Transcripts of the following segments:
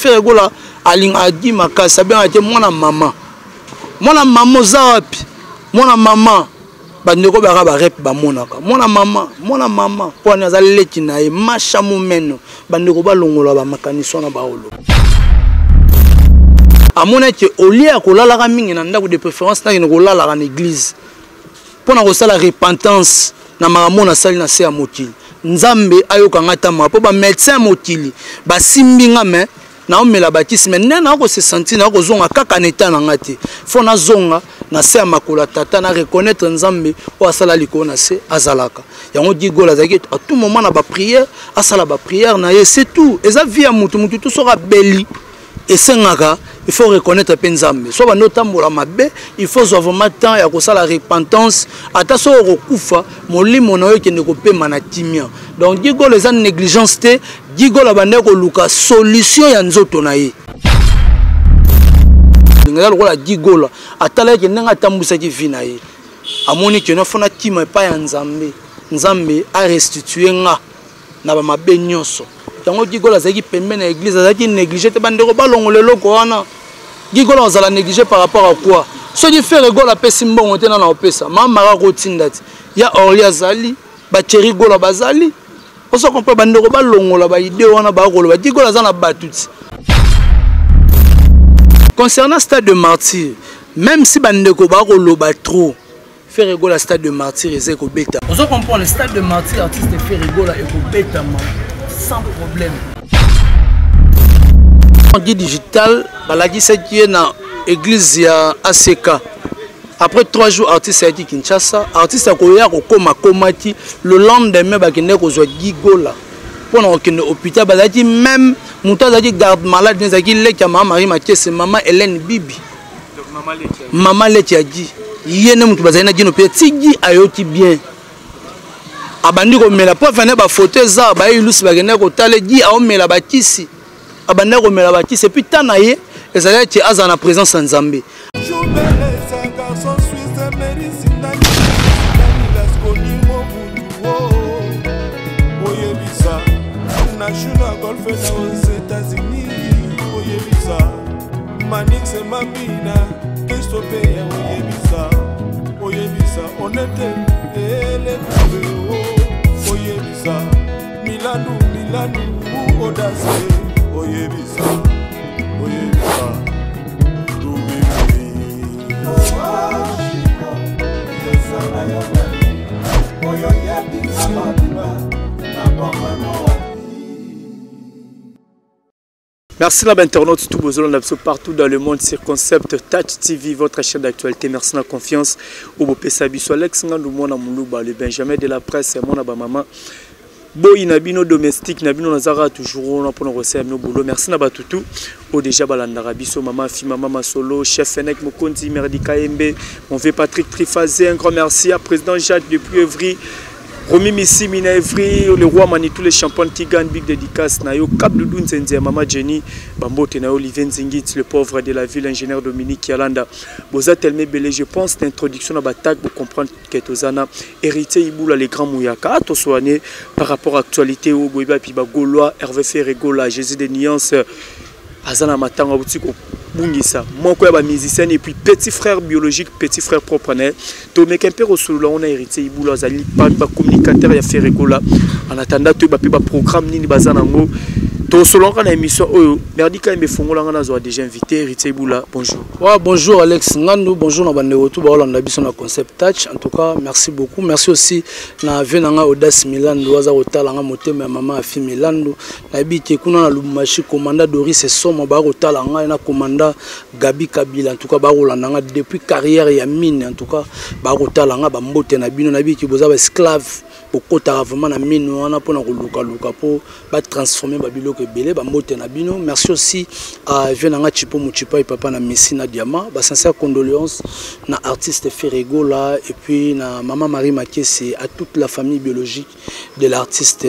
Ferre Gola alingaka Guy makasi, abengaka te mwana mama. Mwana mama oza wapi? Mwana mama bandeko baka barep bamonaka mwana mama, mwana mama mpo wana aza leki na ye masha momeno. Bandeko balongola bamakanisi wana baolo amonaki olie ya kolalaka mingi na ndako, de préférence nakende kolalaka na église mpo na kosala repentance na makambo nasali na se ya mokili. Nzambe ayoka nga tama mpo ba médecin ya mokili basimbi nga, me naomela bakisi, me nde nakose sentir nakozonga kaka na eta na nga te. Fo nazonga na se ya makolo ya tata, na reconnaître Nzambe oyo asala likolo na se azalaka. Yango Guy Gola azalaki à tout moment na baprière, asala baprière na ye, c'est tout. Eza vie ya mutu, mutu tu soki abeli esengaka il faut reconnaître mpe Nzambe. So bandi otambola mabe, il faut zwa vraiment temps ya kosala repentance, ata soki okokufa, molimo na yo ekende kopema na kimia. Donc Guy Gola eza négligence te. Guy Gola abandaki koluka solution ya nzoto na ye. Eza lokola Guy Gola atalaki ndenge atambwisaki vie na ye, amoni keno fona kima epai ya Nzambe, Nzambe arestitue nga na bamabe nyonso. Yango Guy Gola azalaki pembeni na église, azalaki négligé te. Bandeko balongola eloko wana. Guy Gola azala négligé par rapport à quoi? Soki Ferre Gola apesi mbongo te, nana opesa mama maka kotinda ti ya Orly azali, bacheri Gola bazali. Ozo comprendre? Bandeko balongola baide wana bakoloba Guy Gola aza na bato ti. Concernant stade de martyr, même si bandeko bakoloba trop, Ferre Gola stade de martyr eza ekobeta. Ozo comprendre? Stade de martyr artiste Ferre Gola ekobetama sans problème. Guy Digital balakisaki ye na église ya ACK. Après 3 jours artiste ayaki Kinshasa. Artiste akoya kokoma komaki le lendemain, bakendaki kozwa Guy Gola mpona kokende hôpital. Bazalaki même moto azalaki garde malade, ezalaki leki ya mama Marie Makese, mama Hélène Bibi, mama leki ya Guy. Ye nde moto bazali na Guy mpe ti Guy ayoki bien, abandi komela po afane bafoto eza baye ilusi bakendaki kotala Guy aomela bakisi, abandaki komela bakisi. Et puis ta na ye ezalaki ete azala na présence ya Nzambe. Manix Mabina, Christophe, oyebisa, oyebisa onete elekuve, oyebisa Milanu, Milanu Odase, oyebisa, oyebisa oyo yebisa mabima na bomano. Merci là internautes tout besoin partout dans le monde sur Concept Touch TV, votre chaîne d'actualité. Merci la confiance au bopesa biso Alex Ngandou, mwana muluba, le Benjamin de la presse, mwana ba maman. Boyi na bino domestique na bino nazaka toujours na pona kosala bino boulot. Merci na batutu o déjà balandaka biso, mama Fi, mama Masolo, chef Fenek Mokonzi, Merdi Kaembe, mon vieux Patrick Trifazé, un grand merci à président Jacques depuis Evry. Romy Missimi na Evry, le roi Manitou, les champions qui gagnent, big dédicace na yo, Cap Doudou Nzenze, Mama Jenny, Bambote na yo, Olivier Nzingit, le pauvre de la ville, ingénieur Dominique Yalanda. Boza tellement belé, je pense, l'introduction à bataille pour comprendre que tozana héritier Iboula, les grands Mouyaka, tosoigné par rapport à l'actualité au Boiba, puis Gaulois, Hervé Ferre Gola, Jésus de Nuance, azana matanga boutique bungisa moko ya ba musicien et puis petit frère biologique, petit frère propre né tomeka mpe kosolola wana. Héritier Ibula azali parmi ba communicateur ya Ferre Gola. En attendant toyeba mpe ba programme nini baza nango, tosololaka na émission oyo. Merdi Kayembe fongolanga, nazwa déjà invité Héritier Ibula. Bonjour. Ouais, bonjour Alex Ngandou, bonjour na bandeko tout baolanda biso na Concept Touch. En tout cas, merci beaucoup. Merci aussi na vieux nanga Audace Milando aza kotala nga, motema ya mama Afi Milando. Nayebi te kuna na Lubumbashi, commandant Doris Somo ba kotala nga na commandant Gabi Kabila. En tout cas ba kolanda nga depuis carrière ya mine. En tout cas ba kotala nga, ba mbote na bino. Nayebi ke boza ba esclave, bokotaka vraiment na mine wana mpona kolukaluka mpo batransforme babiloko ebele. Bambote na bino. Merci aussi à vieux nanga Chipo Mochipa et papa na Messi na Diama. Basincère condoléances na artiste Ferre Gola et puis na mama Marie Makese, à toute la famille biologique de l'artiste.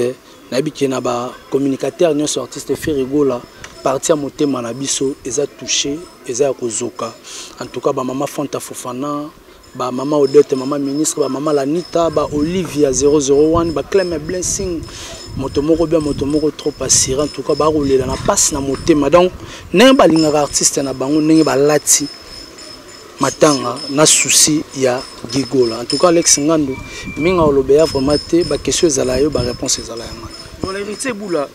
Nayebi ke na bacommunicateur nyonso artiste Ferre Gola, parti ya motema na biso eza touché, eza ya kozoka. En tout cas bamama Fanta Fofana, Ba mama Odette, mama ministre, ba mama Lanita, ba Olivia 001, ba Clem Blessing, moto moko bien, moto moko trop assurant, en tout cas ba rolela na passe na motema. Donc ndenge balingaka artiste na bango, ndenge balati matanga na souci ya Gigola. En tout cas Alex Ngandu, minga olobeya vraiment te, ba question ezala yo, ba réponse ezala ya nga. Voilà, Héritier Boula,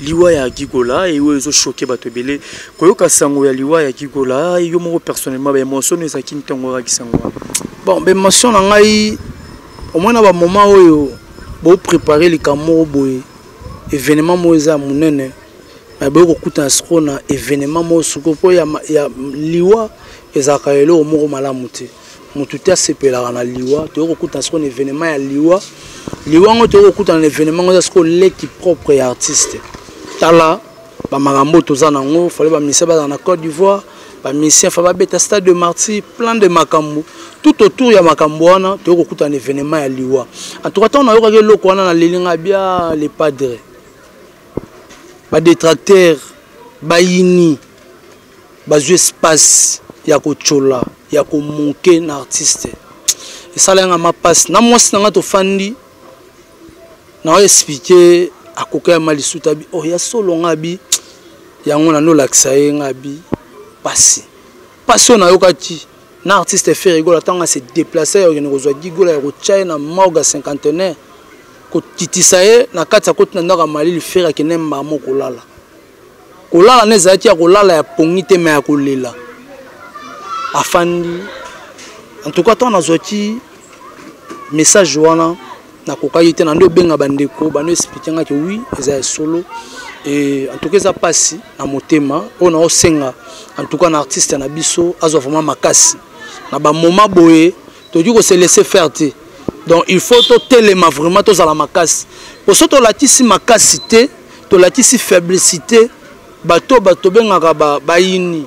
liwa ya Gigola et oyo ezo choquer bato ebele koyoka sango ya liwa ya Gigola, yo moko personnellement ba émotion no ezalaki ntango oyokaki sango wana? Bon, ba émotion na ngai au moins na ba moment oyo bo préparer likambo moko boye, événement moko eza ya monene, mais boye kokutana sikoyo na événement moko sikoyo mpo ya liwa ezalaka eloko moko malamu te. Motu te asepelaka na liwa. Toyei kokutana sikoyo na événement ya liwa, liwa yango toyei kokutana na événement yango eza sikoyo leki propre ya artiste. Tala bamakambo toza nango, fale bamusicien bazala na Côte d'Ivoire, bamusicien fa babeta Stade de Martyr, plein de makambo tout autour ya makambo wana. Toyei kokutana na événement ya liwa. En tout cas ntango nayokaki eloko wana, naleli nga bia le padre, badétracteur bayini bazwi espace ya kotyola, ya komonke na artiste. Esala yanga mapasi na mwasi na nga, tofandi na expliquer, akoka ya malisuta bi oh ya solo nga bi yango na nolakisa ye nga bi pasi pasi oyo nayokaki na artiste Ferre Gola ntango ase déplacer ya kokende kozwa Gigola, ya kotya ye na morgue ya cinquantenaire, kokitisa ye na kati ya koti na ndako ya malili. Ferre akende mbamo kolala, kolala na ezalaki ya kolala ya pongi te, me ya kolela afandi. En tout cas ntango nazwaki message wana, nakokaki te. Nandi obenga bandeko, bando explike ngaki oui, eza ya solo. Et en tout cas eza mpasi na motema oyo naosenga en tout cas na artiste na biso azwa vraiment makasi na bamoment boye. Tokoki kose laisser faire te, donc il faut totelema vraiment, tozala makasi, po so tolatisi makasi te, tolatisi faiblesse, bato bato tobengaka bayini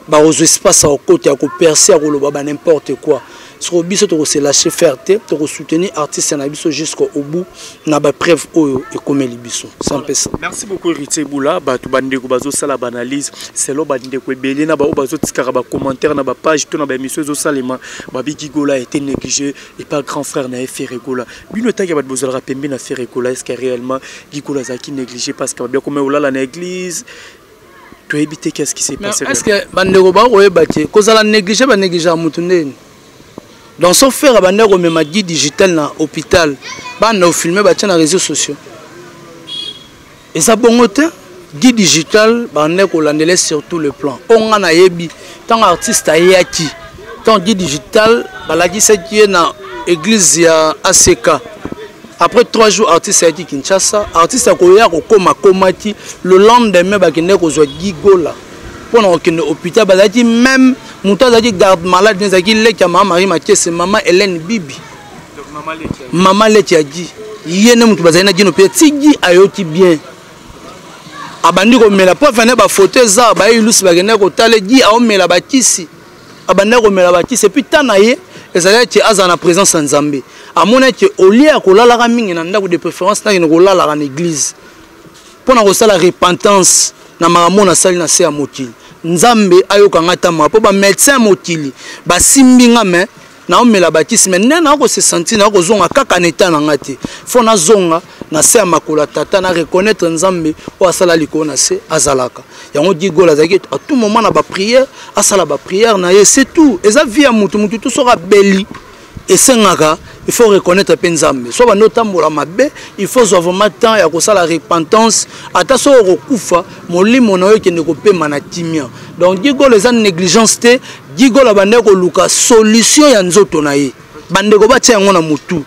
bakozwa espace ya kokota, ya kopercer, ya koloba ba n'importe quoi. Soko biso tokose lâcher faire te, tokosoutenir artiste na biso jusqu'au bout na bapreuve oyo ekomeli biso. C'est un peu ça. Merci beaucoup, Héritier Boula. Bato bandeko bazosala baanalyse selo, bandeko ebele na baoyo bazotikaka bacommentaire na bapage to na baémission ezosalema, babi Gigola été négligé et pas grand frère na ye Ferre Gola. Bino etaki bato bozalaka pembe na Ferre Gola, est ce que réellement Gigola azalaki négligé? Parce que babia koma olala na église, toyebi te qu'est ce qui s'est passé. Est ce que bandeko bakoyeba te kozala négligé, banégligea motu ndeni? Donc so Ferre abandaki komema Guy Digital na hôpital, banda ofilme, batia na réseaux sociaux, eza bongo te. Guy Digital bandaki kolandela sur tout le plan. Oyo nga nayebi, ntango artiste ayaki, ntango Guy Digital balakisaki ye na église ya ACK, après 3 jours artiste ayaki Kinshasa. Artiste akoya kokoma, komaki le lendemain, bakendaki kozwa Guy Gola mpona kokende hôpital. Bazalaki même moto azalaki garde malade, ezalaki leki ya mama Marie Makese, mama Hélène Bibi, mama leki ya Gi. Ye nde moto bazali na Gino mpe ti Gi ayoki bien, abandi komela po afane. Bafoto eza, baye ilusi, bakendaki kotala Gi aomela bakisi, abandaki komela bakisi. Et puis ta na ye ezali ete azala na présence ya Nzambe. Amoni ete olie ya kolalaka mingi na ndako, de préférence nakende kolalaka na église mpo na kosala repentance na makambo nasali na se ya mokili, Nzambe ayoka nga ata mawa, mpo bamédecin ya mokili basimbi nga, me naomela bakisi, me nde nakose sentir nakozonga kaka na eta na nga te. Fo nazonga na se ya makolo ya tata, na reconnaître Nzambe oyo asala likolo na se azalaka. Yango Gigol azalaki à tout moment na baprière, asala baprière na ye, c'est tout. Eza vie ya mutu, mutu tu soki abeli esengaka il faut reconnaître mpe Nzambe. So bandi otambola mabe, il faut zwa vraiment temps ya kosala repentance, ata soki okokufa, molimo na yo ekende kopema na kimia. Donc Gigol eza négligence te. Gigol abandaki koluka solution ya nzoto na ye. Bandeko batia yango na motu.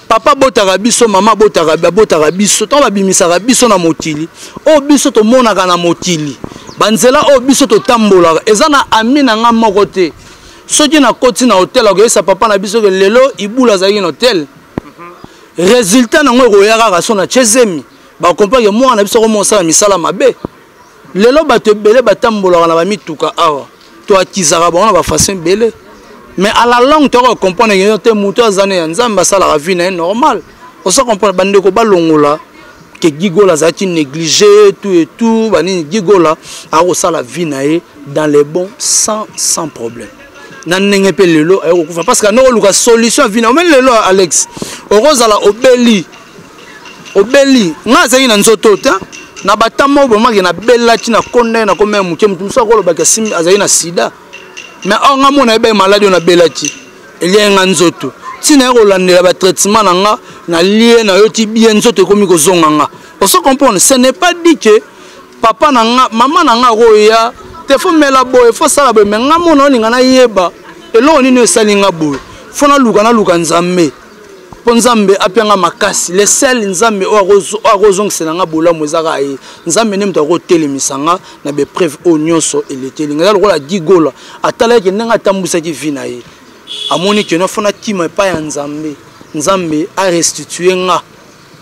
Papa abotaka biso, mama abotaka, babotaka biso, ntango babimisaka biso na mokili oyo biso tomonaka na mokili, banzela oyo biso totambolaka, eza na ami na nga moko te. Soki nakoti na hotel, akoyebisa papa na biso ke lelo Ibula azalaki na hotel. Résultat nango ekoya kaka so na tie zemi, bacomprendre ke mwana na biso akomosala misala mabe. Lelo bato ebele batambolaka na bamituka awa, toakizaka bango na bafaçon ebele, mais à la longue toyaka comprendre ke te, moto aza ne ya Nzambe, asalaka vie na ye normal. Osa comprendre, bandeko balongola ke Gigola azalaki négligé, tout et tout banini. Gigola akosala vie na ye dans les bons, sans problème. Na ndenge mpe lelo aye kokufa parce que andoko oluka solution ya vie na omeni lelo. Alex, okozala obeli, obeli. Ngai azalaki na nzoto te na batama oyo bomaki nabelaki na konda na komea moke. Moto mosusu akolobaki azalaki na sida, mais or ngai mona yebaki maladi oyo nabelaki eliaki nga nzoto. Ntina ya kolandela batraitement na nga, nalie, nayoti bien, nzoto ekomi kozonga nga. Oso comprendre, ce n'est pas dit que papa na nga, mama na nga akoya te, faut mela boye, faut sala boye. Mais nga mona olinga nayeba eloko nini esali nga boye. Faut naluka, naluka Nzambe, mpo Nzambe apianga makasi. Le seul Nzambe oyo akozongisela nga bolamu ezaka ye Nzambe nde moto akotelemisa nga na baépreuve oyo nyonso elekeli nga. Eza lokola Gigola atalaki ndenge atambwisaki vie na ye, amoni keno faut nakima epai ya Nzambe, Nzambe arestitue nga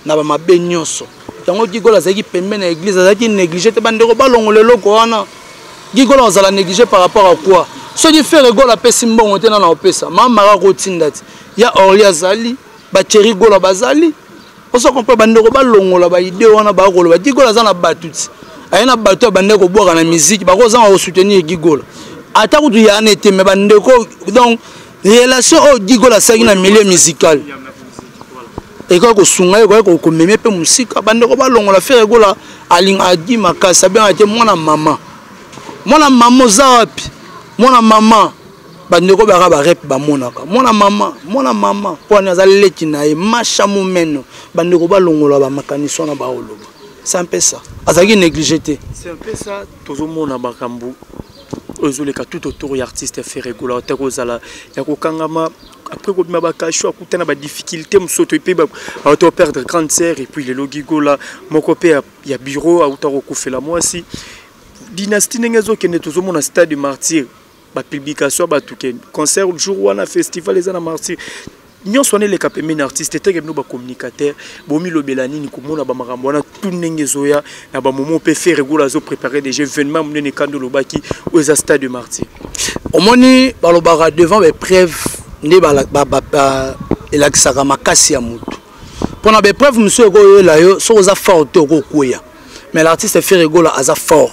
na bamabe nyonso. Yango Gigola azalaki pembeni na église, azalaki négligé te. Bandeko balongola eloko wana. Gigola azala négligé par rapport à quoi? Soki Ferre Gola apesi mbongo te, nana opesa mamaka kotinda ti ya Orly azali, bacheri Gola bazali. Oso comprendre, bandeko balongola baide wana. Bakoloba Gigola aza na bato ti aye na bato ya bandeko kobwaka na musique, bakozanga kosoutenir Gigola ata kutu yana ete. Me bandeko, donc relation oyo Gigola asalaki na milieu musical ekoki kosunga ye, ekoki komeme mpe mosika. Bandeko balongola. Ferre Gola alingaka Gi makasi, abengaka te mwana mama. Mwana mama oza wapi? Mwana mama, bandeko baka barep bamonaka mwana mama, mwana mama mpo ani aza leki na ye masha momeno. Bandeko balongola bamakanisi wana baoloba. C'est un peu ça, azalaki négligé te. C'est un peu ça. Tozomona makambo oyo ezoleka tout autour ya artiste Ferre Gola, ata kozala ya kokangama, après kobima bakasho, akuta na badifficulté mosusu mpe auta perdre grande sœur, et puis lelo Gigola moko mpe ya bureau auta kokufela mwasi. Dynastie ndenge ezokende, tozomona stade Martyr, bapublication ya bato ke concert jour wana, festival eza na Martyr. Nyonso wana eleka pembeni artiste teke. Bino bacommunicateur bomilobela nini komona bamakambo wana tu ndenge ezoya na bamomo mpe Ferre Gola azopréparé déjà événement monene kando olobaki oyo eza stade de Martyr? Omoni, balobaka devant baépreuve nde elakisaka makasi ya motu. Mpona baépreuve mosusu ekoyela yo, soki oza fort te, okokweya. Mais l'artiste Ferre Gola aza fort,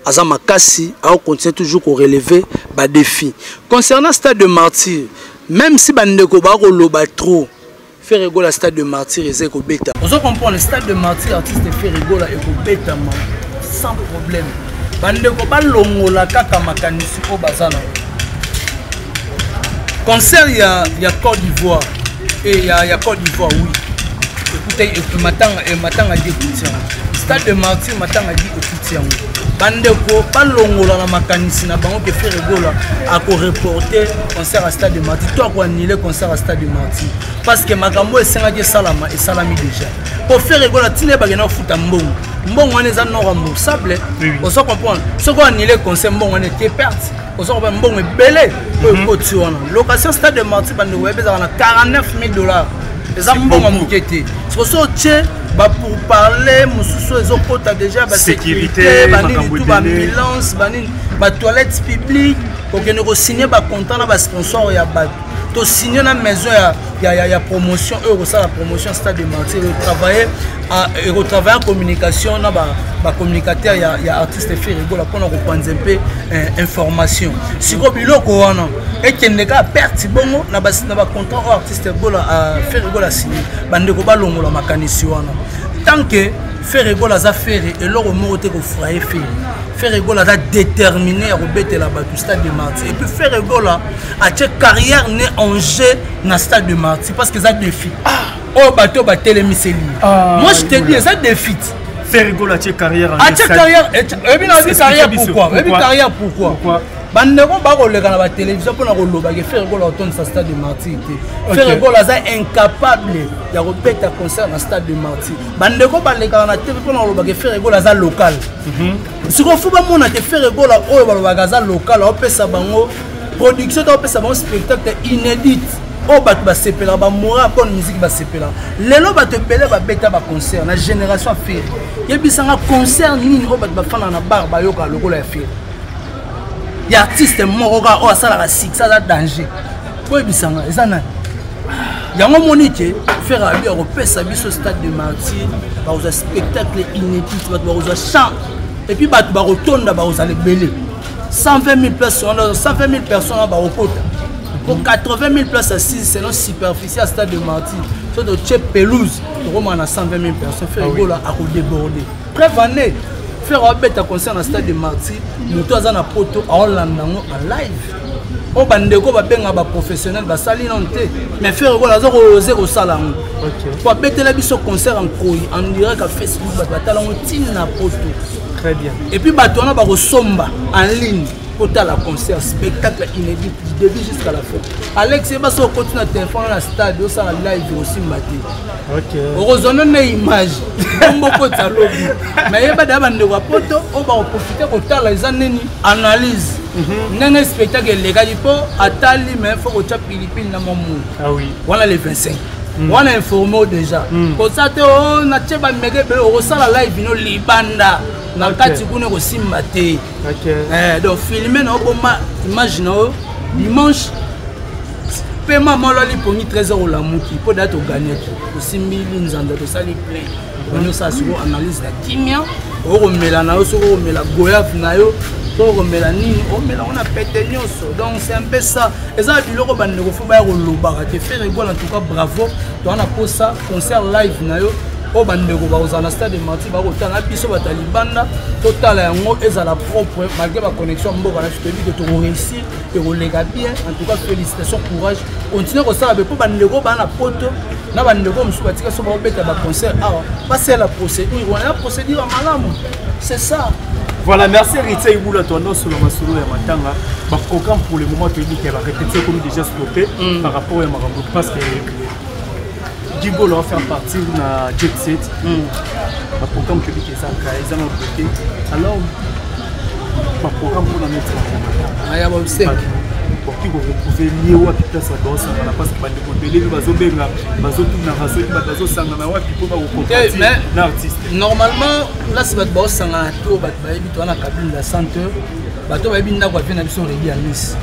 aza makasi, akocontinue toujours korelever badéfi. Concernant stade de Martyr, même si bandeko bakoloba trop, Ferre Gola, stade de Martyr eza ekobeta. Ozo comprendre, stade de Martyr, artiste Ferre Gola ekobetama sans problème. Bandeko balongola kaka makanisi oyo baza na concert ya Côte d'Ivoire e ya Côte d'Ivoire. Oui, ekutaki matanga, matanga di ekuti yango. Stade de Martyr, matanga di ekuti yango. Bandeko balongola na makanisi na bango ke Ferre Gola akoreporte concert à stade de Martyr to akoannule concert à stade de Martyr, parce que makambo esengaki esalama, esalami déjà. Po Ferre Gola ntina ebakenda kofuta mbongo, mbongo wana eza non remboursable. Ozo comprendre, soki oannule concert, mbongo wana ete perte. Ozo comprendre, mbongo ebele oyo ekoti wana, location stade de Martyr, bandeko bayebi, ezalaka na 49 000 $. Eza mbongo moke te. Siko so otie bapourparler mosusu ezokota déjà, basécurité, banini, tu baambulance, banini, batoilette publique, kokende kosigne bacontrat na basponsor ya bato, tosigne na maison ya promotion oyo kosala promotion stade de Martyr, ekotravaille en communication na bacommunicateur ya artiste Ferre Gola mpona kopanza mpe information. Sikoyo biloko wana ekende kaka perte bongo na bacontrat oyo artiste Gola, Ferre Gola asigne. Bandeko balongola makanisi wana. Tant que Ferre Gola aza Ferre, eloko moko te kofraye Ferre. Ferre Gola aza déterminé ya kobetela bato stade de Martyr. Et puis Ferre Gola atie carrière ne en jeu na stade de Martyr, parce que eza défi oyo bato batelemiseli. Moi je te dis, eza défi. Ferre Gola atie carrière. Atie carrière. Oyebi na oyebi carrière pourquoi? Oyebi carrière pourquoi? Bandeko bakoleka na batélévision mpona kolobaka Ferre Gola otondisa stade de Martyr te, Ferre Gola aza incapable ya kobeta concert na stade de Martyr. Bandeko balekaka na TV mpona kolobaka Ferre Gola aza local. Sikoyo faut bamona te Ferre Gola oyo balobaka aza local aopesa bango production to aopesa bango spectacle inédite oyo bato basepelaka, bamora ya bonne musique basepelaka. Lelo bato ebele babeta baconcert na génération ya Ferre. Yebisanga concert nini oyo bato bafandaka na bar bayokaka lokola ya Ferre, ya artiste moko kaka oyo asalaka succès, aza danger. Boyebisanga eza nani? Yango moni ke Ferre abi akopesa biso stade de Martyr, bakozwa spectacle inédit, bato bakozwa chant, et puis bato bakotonda, bakozala ebele. 120 000 personnes, 120 000 personnes wana bakokota. Po 80 000 places assises selon superficie ya stade de Martyr, so totie pelouse, tokomaka na 120 000 personnes. Ferre Gola akodéborde. Preuve année, Ferre abeta concert na stade de Martyr, moto aza na poto aolanda yango en live. Oyo bandeko babengaka baprofessionnel basali nano te, mais Ferre Gola aza koose kosala yango po abetela biso concert en nkoi en direct ya Facebook, bato batala yango ntina poto. Très bien. Et puis bato wana bakosomba en ligne kotala concert, spectacle inédit du début jusqu'à la fin. Alex, yeba so okoti na telefone na stade osala live, osimba te, okozwa nano image kombo kota lobi. Mais yeba daya, bandeko ya poto oyo bakoprofite kotala eza nini, analyse ndenge spectacle elekaki, mpo atali. Mais faut kotya pilipili na mwa munu. Ah oui. Wana le 25 wana informé o déjà kosa te o natie bamege ebele, okosala live no libanda na kati kuna ekosimba te. Donc filme na oboma image na yo dimanche mpe mama olali pongi 13 heures, olamuki mpo daya toganiaki, tosimbi linzanza, tosali plein, obandi osala sikoyo analyse na kimia. Okomela na yo, soki okomela goyave na yo, soki okomela nini, omela ngo na pete nyonso. Donc c'est un peu ça. Eza na biloko bandeko faut baya kolobaka te. Ferre Gola, en tout cas bravo, toza na posa concert live na yo oyo bandeko bakozala na stade de Martyr bakotala na biso. Bato ya libanda totala yango, ezala propre malgré baconnexion ya mboka na biso. Toyebi ke tokoréussir, ekoleka bien. En tout cas félicitation, courage, continue kosala be mpo bandeko baa na poto na bandeko mosusu batika so baobeta baconcert awa, basala procédure wana ya procédure ya malamu, c'est ça. Voilà, merci Héritier Ibula, toi non sur le masolo ya matanga. Ba programme pour le moment tu dis qu'il va répéter comme déjà stoppé par rapport à makambo parce que Digo va faire partir na jet set. Ba programme tu dis que ça ils ont bloqué. Alors ba programme pour la mettre aya ba 5 Boki koretrouve lie wapi, place bato baosangana? Parce que bandeko ebele mpe bazobenga, bazotunaka soki bato bazosangana wapi mpo bakocompatir na artiste. Normalement place bato baosangana to bato bayebi, toza na cabine ya centre, bato bayebi ndako ya vie na biso Redi ya Nice,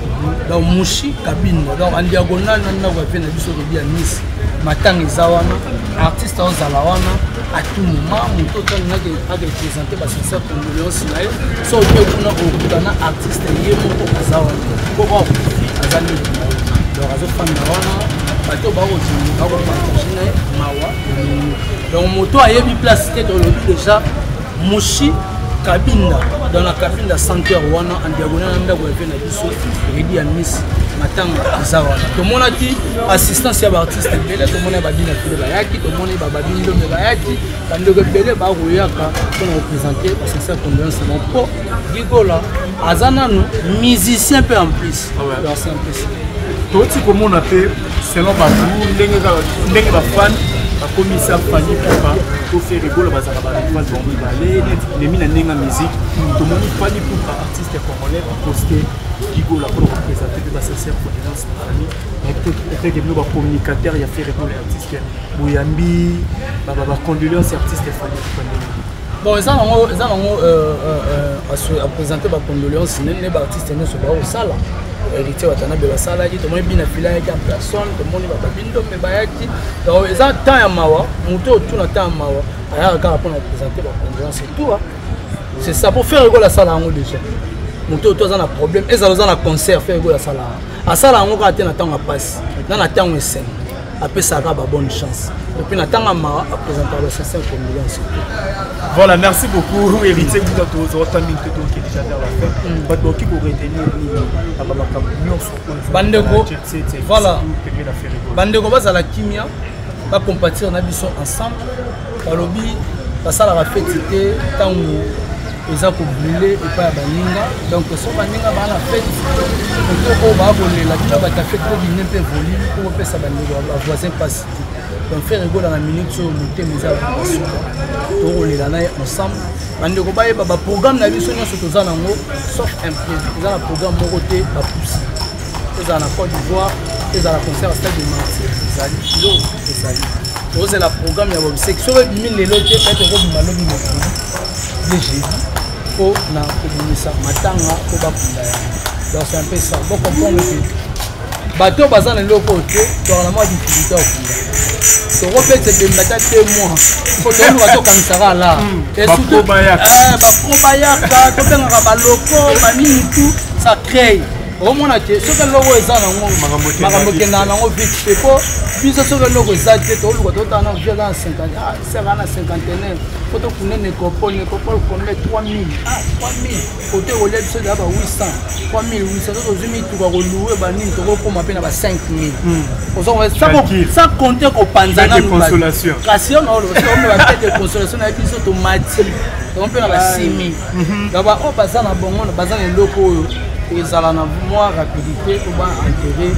donc Mushi cabine, donc en diagonale na ndako ya vie na biso Redi ya Nice. Matanga eza wana, artiste aozala wana à tout moment. Moto otalingaki akeprésente basincère condoléance na ye, so oke kuna okuta na artiste ye moko aza wana, po akufi aza ndeko na ye, donc azofanda wana, bato bakozonga bakopartage na ye mawa elongo. Donc moto ayebi place te, tolobi déjà Mushi Kabinda, dans la Kabinda center wana en diagonale na ndako ya vie na biso Redi ya Miss. Matanga eza wana, tomonaki assistance ya baartiste ebele, tomoni babina file bayaki, tomoni bababi ndombe bayaki, bandeko ebele bakoyaka mpona koprésente basincère condoléance na mpo Gigola aza nanu musicien mpe en plus. Donc c'est un peu ça. Toti komona mpe selon bato ndenge bafan bakomisa Fally Ipupa to Ferre Gola bazalaka barival bango mibale neti memi na ndenge ya musique. Tomoni Fally Ipupa, artiste congolais, aposte Gigola mpona koprésente mpe basincère condoléance na famille. Peut-être bino bacommunicateur ya Ferre Gola, artiste, boyambi bacondoléance ya artiste Fally Ipupa ndenge? Bon, eza nango aprésente bacondoléance nene baartiste nyonso baosala. Héritier Watanabe basalaki, tomoni bina fila ayaki en personne, tomoni bababi ndombe bayaki. Donc eza temps ya mawa, moto otuna temps ya mawa ayaka kaka mpona koprésente bacondoléance et tout. C'est ça. Pour Ferre Gola asala yango déjà, moto oyo to aza na problème, ezala oza na concert, Ferre Gola asala yango, asala yango kaka te na ntango ya pasi na ntango esengo, apesaka babonne chance et puis na ntango ya mawa aprésentaka basincère condoléance. Voilà, merci beaucoup Héritier Bouta. Tozota mingi te, toke déjà vers la fin. Bato bakoki koretenir nini na bamakambo nyonso? Bandeko, voilà, bandeko bazala kimia, bacompatir na biso ensemble. Balobi basalaka feti te ntango eza kobrûler epai ya baninga. Donc so baninga baa na fete, moto oyo baa kolela, bino bato ya fete bobine mpe volume mpo bopesa bandeko bavoisin mpasi te. Donc Ferre Gola na minute oyo motema eza basuka, tokolela na ye ensemble. Bandeko bayeba baprogramme na biso nyonso toza nango, sauf imprévu, eza na programme moko te bapusi. Ezala na Côte d'Ivoire, ezala concert stade de Martyr, ezali biloko ezali. Tozela programme ya bobiseki, soki ebimi lelo te, peut-être ekobima lobi mokili le jeudi mpo na kobimisa matanga mpo bakunda yango. Donc c'est un peu ça. Bo comprendre que bato baza na eloko oyo te, toaka na mwa difficulté ya kokunda, tokopesa ebemba ata 2 mois po toluka tokanisaka ala. Bapro bayaka. Bapro bayaka, tobengaka baloko banini, tout ça crée. Okomona te soki eloko eza nango, makambo ekendaka nango vite te, po biso soki eloko eza te, toluka totala na vie aza na 50, sera na cinquantenaire, po tokunda nécropole. Nécropole combien? 3000. Ah, 3000 kote ekolia biso deya ba 800, 3800. So tozwi mituka kolouer banini, tokokóma mpe na ba 5000, sans compter kopanza nanu. Kasi yo naoloba ba de consolation na biso, tomati tomo mpe na ba 6000. Donc baoyo baza na bongo, baza na eloko oyo ezala na mwa rapidité po baenterrer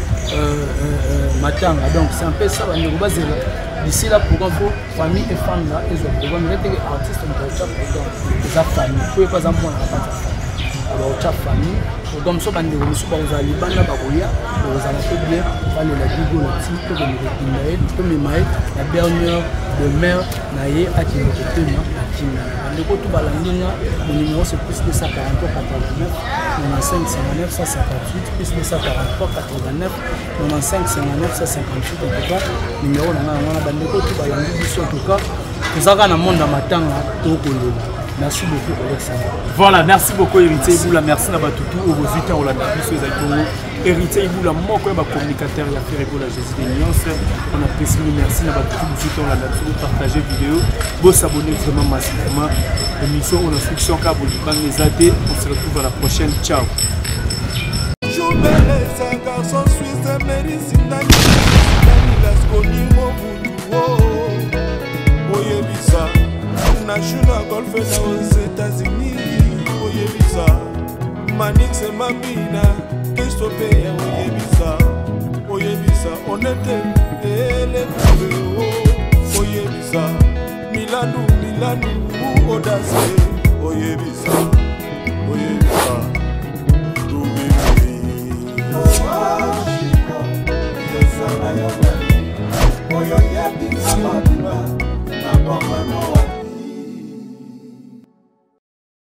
matanga. Donc c'est un peu ça. Bandeko bazela d'ici là, programme, fo famille efanda ezwa programme. Eza teke artiste moto aotya programme, eza famille, po epo aza mwana na kati ya famille, baotya famille programme. So bandeko mosusu bakozala libanda, bakoya, bakozala mpe bien, balela bigo na ti tokende kokunda ye, tomema ye na dernière demeure na ye, akende kopema na kimia. Bandeko to balandi nga, mon numéro c'est +243 89 95 59 158, +243 89 95 59 158. En tout cas, numéro na nga yango wana. Bandeko to balandi biso, en tout cas toza kaka na monde ya matanga, tokolela. Merci beaucoup, Alexandre. Voilà, merci beaucoup, Héritier Ibula. Merci na bato tout oyo bozwi ntango olanda biso. Ezali bongo Héritier Ibula, moko ya bacommunicateur ya Ferre Gola, Jésus de Nuance. On apprécie bino. Merci na bato tout bozwi ntango olanda biso. Bopartage vidéo, bosabonner vraiment massivement. Émission oyo na fiction kaka bolibanga eza te. On se retrouve à la prochaine. Ciao. Jubelesa garçon suisse merisindani lasconi mobutu oyebisa na na golfe na aux États-Unis, oyebisa Manix Mambina Kristo ya oyebisa, oyebisa onete elekuve, oyebisa Milanu, Milanu Odase.